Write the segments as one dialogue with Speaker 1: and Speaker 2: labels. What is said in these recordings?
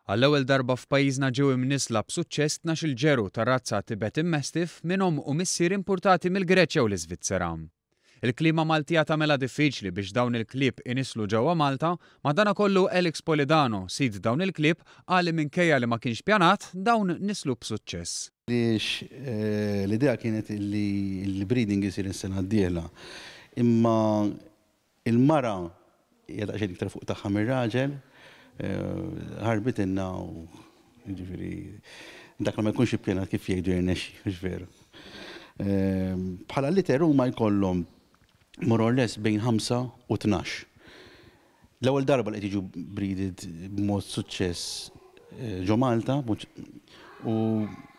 Speaker 1: Għall-ewwel darba f'pajjiżna ġew imnissla b'suċċess 12-il ġeru tar-razza Tibetan Mastiff minn omm u missier impurtati mill-Greċja u l-Iżvizzera. Il-klima Maltija tagħmilha diffiċli biex dawn il-klieb inisslu ġewwa Malta, madanakollu Alex Polidano, sid dawn il-klieb, qal li minkejja li ma kienx pjanat, dawn nislu b'suċċess.
Speaker 2: Għaliex l-idea kienet li l-breeding isir is-sena d-dieħla. Imma Il-mara hija daqsxejn iktar fuq tagħha mir-raġel, ħarbitilna u jiġifieri dak li ma jkunx ippjanat kif jgħidu jirnexxi, mhux veru. Bħala litter huma jkollhom more or less bejn 5 u 12. L-ewwel darba li qed jiġu breeded b'mod suċċess ġo Malta u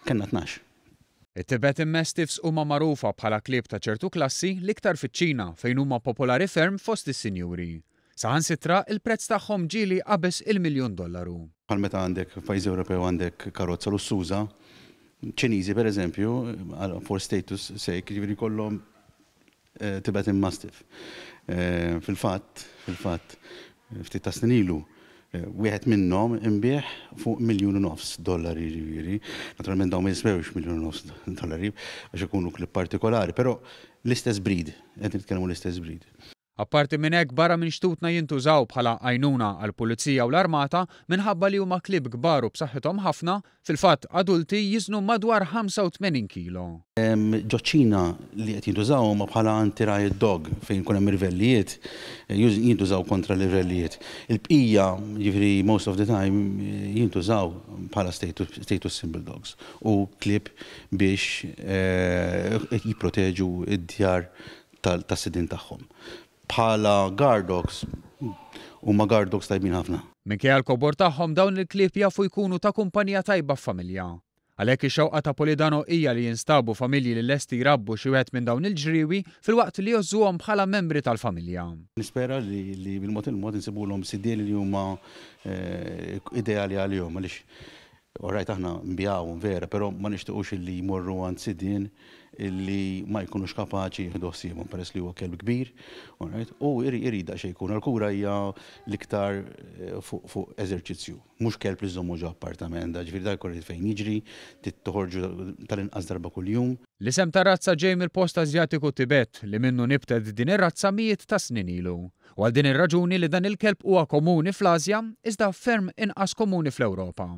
Speaker 2: kellna 12.
Speaker 1: It-Tibetan Mastiffs huma magħrufa bħala klieb ta' ċertu klassi, l-iktar fiċ-Ċina, fejn huma popolari ferm fost is-sinjuri. Saħansitra, il-prezz tagħhom ġieli qabeż il-miljun dollaru.
Speaker 2: Bħal meta għandek f'pajjiż Ewropew għandek karozza lussuża, Ċiniżi pereżempju, for status sake, jiġifieri jkollhom Tibetan Mastiff. Fil-fatt, fil-fatt, ftit ta' snin ilu, wieħed minnhom inbiegħ fuq 1.5 miljun dollari jiġifieri. Naturalment dawn ma jiswewx 1.5 miljun dollari għax ikunu klieb partikolari, però l-istess breed, qed nitkellmu l-istess breed.
Speaker 1: Apparti minn hekk barra minn xtutna jintużaw bħala għajnuna għall-pulizija u l-armata minħabba li huma klieb kbar u b'saħħithom ħafna, fil-fatt adulti jiżnu madwar 85 kilo.
Speaker 2: Ġoċ-Ċina li qed jintużaw huma bħala anti-riot dog fejn ikun hemm irvellijiet, jintużaw kontra l-irvellijiet. Il-bqija, jiġifieri most of the time, jintużaw bħala status symbol dogs u klieb biex jipproteġu d-djar tas-sidien tagħhom. Bħala guard dogs, huma guard dogs tajbin ħafna.
Speaker 1: Minkejja l-kobor tagħhom dawn il-klieb jafu jkunu ta' kumpanija tajba f'familja. Għalhekk ix-xewqa ta' Polidano hija li jinstabu familji li lesti jrabbu xi wieħed minn dawn il-ġriewi filwaqt li jgħożżuhom bħala membri tal-familja.
Speaker 2: Nispera li bil-mod il-mod insibulhom sidien li huma ideali għalihom għaliex All right aħna nbigħuhom vera, però ma nixtiqux illi jmorru għand sidien illi ma jkunux kapaċi jieħdu ħsiebhom peress li huwa kelb kbir, all right, u jrid daqsxejn jkun. Għall-kura hija l-iktar fuq eżerċizzju, mhux kelb li żżommu ġo appartament, ġifieri dak jkun irid fejn jiġri, trid toħorġu tal-inqas darba kuljum.
Speaker 1: L-isem tar-razza ġej mill-post Asjatiku Tibet li minnu nibtet din ir-razza mijiet ta' snin ilu. U għal din ir-raġuni li dan il-kelb huwa komuni fl-Asja iżda ferm inqas komuni fl-Ewropa.